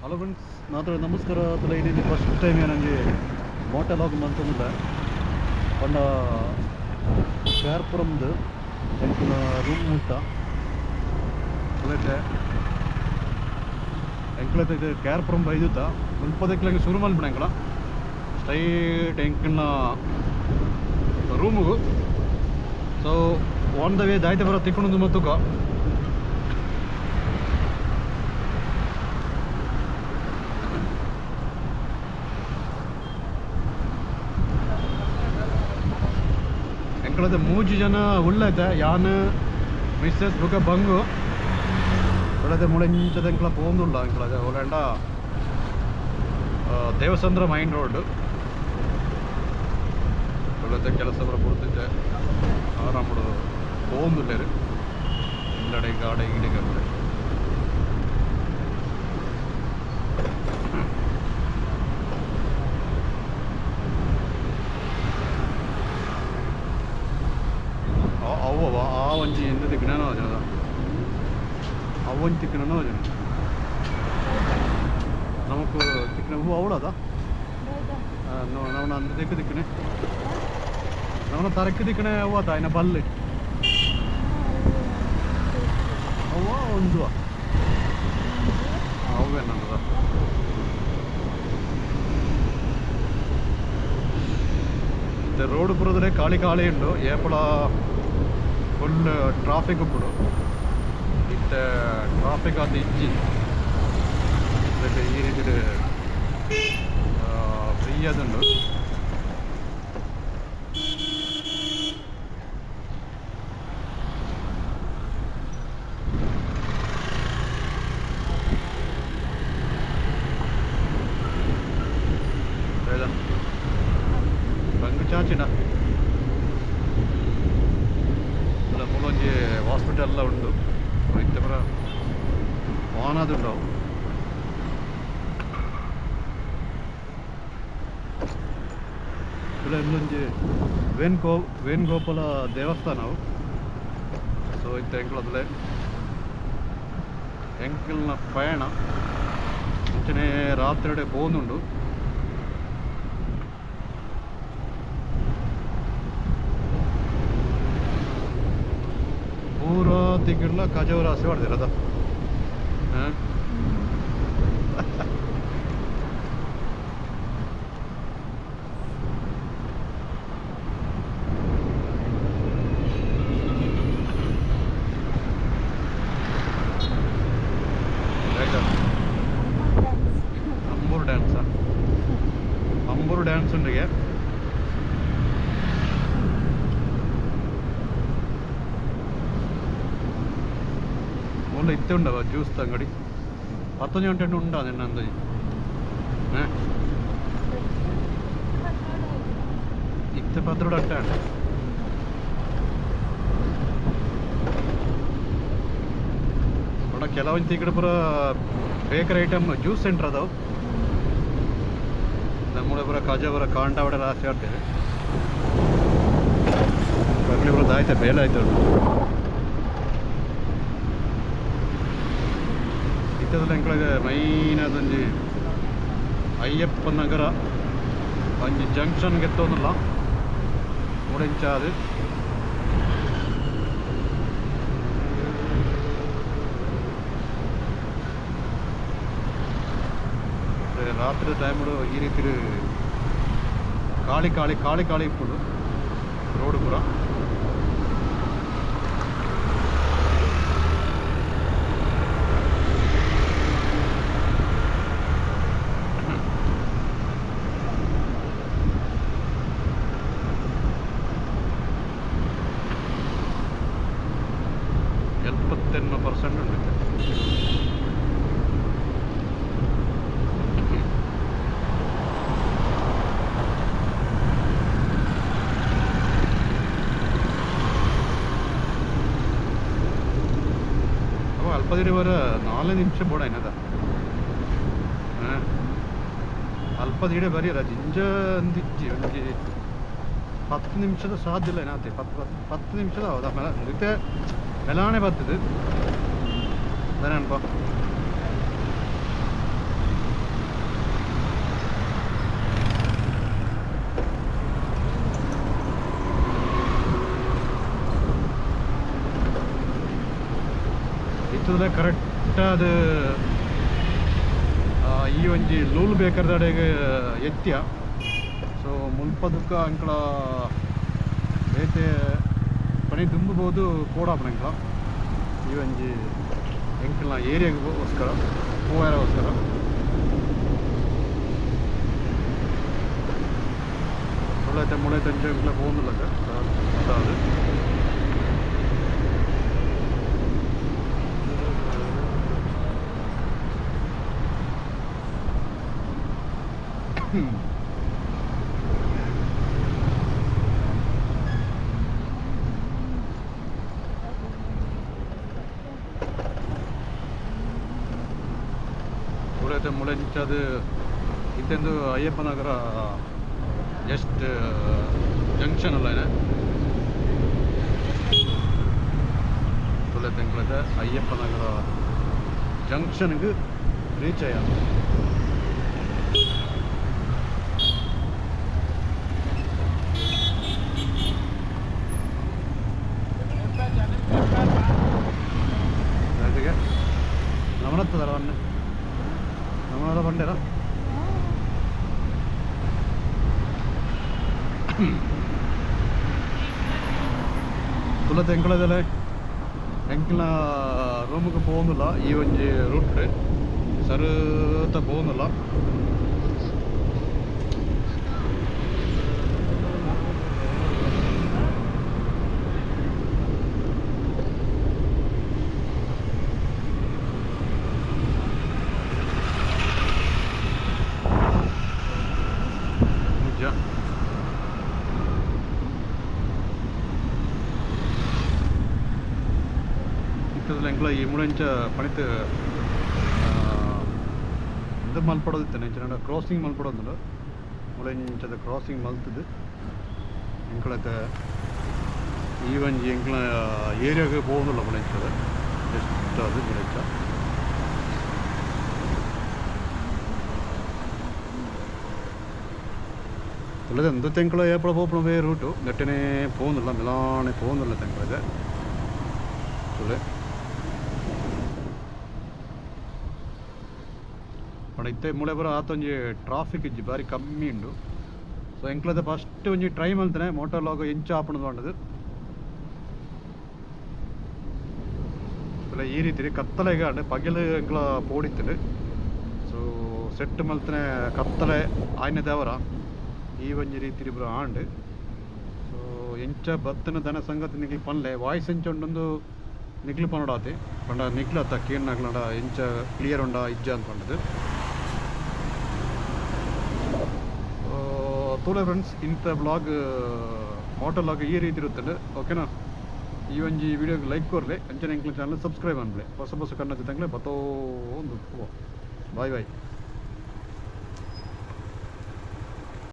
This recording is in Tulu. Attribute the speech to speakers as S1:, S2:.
S1: ಹಲೋ ಫ್ರೆಂಡ್ಸ್, ಮಾತ್ರ ನಮಸ್ಕಾರ. ತಲ ಇಲ್ಲಿ ಫಸ್ಟ್ ಟೈಮ್ ನನಗೆ ಮೋಟಲ್ ಹೋಗಿ ಬಂತಂದಿಲ್ಲ ಪಂಡ ಕೇರ್ಪುರಮ್ದು ಎಂಕುಲ ರೂಮ್ ಮುಟ್ಟ ಒಳ್ಳೆ ಎಂಕುಲത്തെ ಕೇರ್ಪುರಂ ಬೈದುತ್ತ ಮುಲ್ಪದಕ್ಕಿಲಂಗೆ ಶುರು ಮಲ್ಪಣ ಎಂಕಲ ಸ್ಟ್ರೈಟ್ ಎಂಕಲ್ನ ರೂಮುಗು. ಸೊ ಆನ್ the way ದಾಯ್ತೆ ಬರೋ ತಿಕ್ಕೊಂಡು ಮತ್ತುಕ ಎಂಕಳದ ಮೂಜಿ ಜನ ಉಳ್ಳೈತೆ ಯಾನ್ ಮಿಸ್ಸಸ್ ಬುಕ ಬಂಗು ಒಳ್ಳದೆ ಮುಳೆಂಚದ ಎಂಕಲ ಪೋಂದುಲ್ಲ ಎಂಕಳದ ಒಳ್ಳೆಂಡ ದೇವಸಂದ್ರ ಮೈನ್ ರೋಡ್ ಒಳ್ಳೆದ ಕೆಲಸ ಬರ ಪುಡ್ತಿದ್ದೆ ಆರಾಮಡು ಪೋಂದುಲ್ಲೇರು ಇಲ್ಲಡೆ ಗಾಡೆ ಗಿಡೆ ಅವ್ವ ಆ ಒಂಜಿ ಎಂತ ತಿಕ್ಕಣ ಜನದ ಅವ್ವಂಜಿ ತಿಕ್ಕಣ ಜನ ನಮಕ್ ತಿಕ್ಕಣ ಹೂ ಅವಳದ ನವನ ಅಂದ ದಿಕ್ಕು ದಿಕ್ಕಣೆ ನವನ ತರಕ್ಕೆ ದಿಕ್ಕಣೆ ಅವ್ವ ತಾಯಿನ ಬಲ್ಲೆ ಅವ್ವ ಒಂದು ಅವೇ ನನ್ನದ ರೋಡ್ ಪುರದ್ರೆ ಖಾಲಿ ಖಾಲಿ ಉಂಡು ಏಪಳ ಫುಲ್ ಟ್ರಾಫಿಕ್ ಉಪ್ಪುಡು ಇತ್ತೆ ಟ್ರಾಫಿಕ್ ಆತ ಇಜ್ಜಿ ಈ ರೀತಿ ಫ್ರೀ ಆದುಂಡು. ಬಂಗು ಚಾಚಿಡ ಮೂಲೊಂಜಿ ಹಾಸ್ಪಿಟಲ್ ಉಂಡು ಇತ್ತೆ ಪೂರ ವಾನದುಂಡು. ಇಲ್ಲೊಂಜಿ ವೇಣುಗೋಪಾಲ ದೇವಸ್ಥಾನ. ಸೊ ಇತ್ತೆ ಎಂಕುಲದಲೆ ಎಂಕಲ್ನ ಪಯಣ ಅಂಚನೆ ರಾತ್ರಿ ಪೋಂದುಂಡು. ಪೂರ ತಿಂಗಳ ಕಜವರಾಸಿ ಹೊಡೆದಿರದ ಅಂಬೂರು ಡ್ಯಾನ್ಸ ಅಂಬೂರು ಡ್ಯಾನ್ಸ್ ಉಂಡಿಗೆ. ಮೂಲ ಇತ್ತೆ ಉಂಡವ ಜ್ಯೂಸ್ ಅಂಗಡಿ 10 ಗಂಟೆ ಉಂಡ ನಿನ್ನ ಅಂದಾಜಿ ಇತ್ತೆ ಪತ್ರ ಅಟ್ಟ ನೋಡ. ಕೆಲವೊಂದು ಈ ಕಡೆ ಪೂರ ಬೇಕರಿ ಐಟಮ್ ಜ್ಯೂಸ್ ಸೆಂಟರ್ ಅದಾವ. ನಮ್ಮೂರ ಪೂರ ಕಾಜಾ ಪೂರ ಕಾಂಡ ಅವಡೆ ರಾಶಿ ಆಡ್ತೇವೆ. ಪೂರ ಆಯ್ತಾ ಬೇಲೆ ಆಯ್ತು. ಇತ್ತದಲ್ಲ ಎಂಕಳಗ ಮೈನ್ ಅದೊಂಜಿ ಅಯ್ಯಪ್ಪ ನಗರ ಒಂಜಿ ಜಂಕ್ಷನ್ ಗೆತ್ತೋನಲ್ಲ ಮುಡೆಂಚಾದು. ರಾತ್ರಿ ಟೈಮ್ಡು ಈ ರೀತಿ ಖಾಲಿ ಖಾಲಿ ಖಾಲಿ ಖಾಲಿ ಇಪ್ಪುಡು ರೋಡ್ ಪೂರ. ಎಪ್ಪತ್ತೆಂಟು% ಉಂಟು. ಅವ ಅಲ್ಪದಿರಿ ಬರ 4 ನಿಮಿಷ ಬೋಡ ಏನದ ಅಲ್ಪ ದಿಡೆ ಬರೀರ ಜಿಂಜ ಅಂದಿಜ್ಜಿ ಒಂಜಿ 10 ನಿಮಿಷದ ಸಾಧ್ಯ ಇಲ್ಲ ಏನಾತೆ 10 ನಿಮಿಷದ ಹೌದಾ ಮೇಲೆ ಮೆಲಾಣೆ ಬರ್ತದೆ ಅನ್ಪ. ಇತ್ತದಲ್ಲ ಕರೆಕ್ಟ್ ಅದು ಈ ಒಂಜಿ ಲೂಲ್ ಬೇಕರ್ದಡೆಗೆ ಎತ್ಯ. ಸೊ ಮುಲ್ಪದಕ್ಕ ಅಂಕಲ ಬೇತೆ ಪನಿ ದುಂಬುಬೋದು ಕೋಡಾಪಣ ಅಂಕಲ ಈ ಒಂಜಿ ಎಂಕಲ್ನ ಏರಿಯಾಗೋಸ್ಕರ ಪೋವಾರಗೋಸ್ಕರ. ಒಳ್ಳೆ ಮುಳೆ ತಂಚೆ ಅಂಕಲ ಪೋಂದುಲ್ಲ ಅದಾದು. ಮುಳೆ ಮುಳೆಂಚದು ಇತ್ತೆಂದು ಅಯ್ಯಪ್ಪ ನಗರ ಜಸ್ಟ್ ಜಂಕ್ಷನ್ ಅಲ್ಲ ತುಳೆ ತೆಂಕಲದ ಅಯ್ಯಪ್ಪ ನಗರ ಜಂಕ್ಷನ್ಗೆ ರೀಚ್ ಆಯ. ನಮನತ್ತದಲ್ಲ ನಮನದ ಬಂಡೇರ ತುಲ ತೆಂಕಳದಲ್ಲೇ ಎಂಕಿನ ರೂಮಿಗೆ പോകുന്നില്ല ಈ ಒಂಜಿ ರೂಟ್ ಸರುತ പോകുന്നിಲ್ಲ. ಎಂಕ್ಲ ಈ ಮುಳೆಂಚ ಪಣಿತ ಇದು ಮಲ್ಪಡೋದಿತ್ತು ಎಂಚಿನ ಕ್ರಾಸಿಂಗ್ ಮಲ್ಪಡೋದು ಮುಳೆಂಚದ ಕ್ರಾಸಿಂಗ್ ಮಲ್ತದ್ದು ಎಂಕ್ಲത്തെ ಈ ಒಂಜಿ ಎಂಕ್ಲ ಏರಿಯಾಗೆ പോകുന്നിಲ್ಲ ಮುಳೆಂಚದ ಜಸ್ಟ್ ಅದು ಮುಳೆಂಚ. ತುಳದೆ എന്ത് ತೆಂಕಳ ಏಪಳ ಪೋಪುಣ ರೂಟು ನೆಟ್ಟನೆ പോകുന്നില്ല ಮಿಲಾನೆ പോകുന്നില്ല ತೆಂಕಳದೆ ತುಳೆ. ಪಂಡ ಇತ್ತೆ ಮೂಳೆ ಬರ ಆತೊಂಜಿ ಟ್ರಾಫಿಕ್ ಇಜ್ಜಿ ಬಾರಿ ಕಮ್ಮಿ ಉಂಡು. ಸೊ ಎಂಕ್ಲದ ಫಸ್ಟ್ ಒಂಜಿ ಟ್ರೈ ಮಲ್ತನೆ ಮೋಟರ್ ಲಾಗ್ ಎಂಚ ಆಪಣದು ಪಂಡದು. ಈ ರೀತಿ ಕತ್ತಲೆಗೆ ಅಂಡ್ ಪಗೆಲು ಎಂಕ್ಲ ಪೋಡಿತ್ತುಂಡು. ಸೊ ಸೆಟ್ ಮಲ್ತನೆ ಕತ್ತಲೆ ಆಯ್ನ ದೇವರ ಈ ಒಂಜಿ ರೀತಿ ಇಬ್ಬರು ಆಂಡ್. ಸೊ ಎಂಚ ಬತ್ತನ ದನ ಸಂಗತಿ ನಿಗ್ಲು ಪನ್ಲೆ ವಾಯ್ಸ್ ಎಂಚ ಉಂಡೊಂದು ನಿಗ್ಲು ಪನೋಡಾತಿ ಪಂಡ ನಿಗ್ಲು ಅತ್ತ ಕೇನ್ನಾಗ್ಲಂಡ ಎಂಚ ಕ್ಲಿಯರ್ ಉಂಡ ಇಜ್ಜ ಅಂತ ಪಂಡದು. ತೂಲೆ ಫ್ರೆಂಡ್ಸ್ ಇಂಥ ಬ್ಲಾಗ್ ಮೋಟರ್ ಲಾಗ್ ಈ ರೀತಿ ಇರುತ್ತದೆ ಓಕೆನಾ. ಈ ಒಂಜಿ ವಿಡಿಯೋಗೆ ಲೈಕ್ ಕೊರ್ಲೆ ಅಂಚನೆ ಎಂಕ್ಲ ಚಾನಲ್ ಸಬ್ಸ್ಕ್ರೈಬ್ ಅನ್ಲೆ ಹೊಸ ಹೊಸ ಕನ್ನಡ ತಂಗ್ಲೆ ಬತ್ತೋ ಒಂದು ಬಾಯ್ ಬಾಯ್.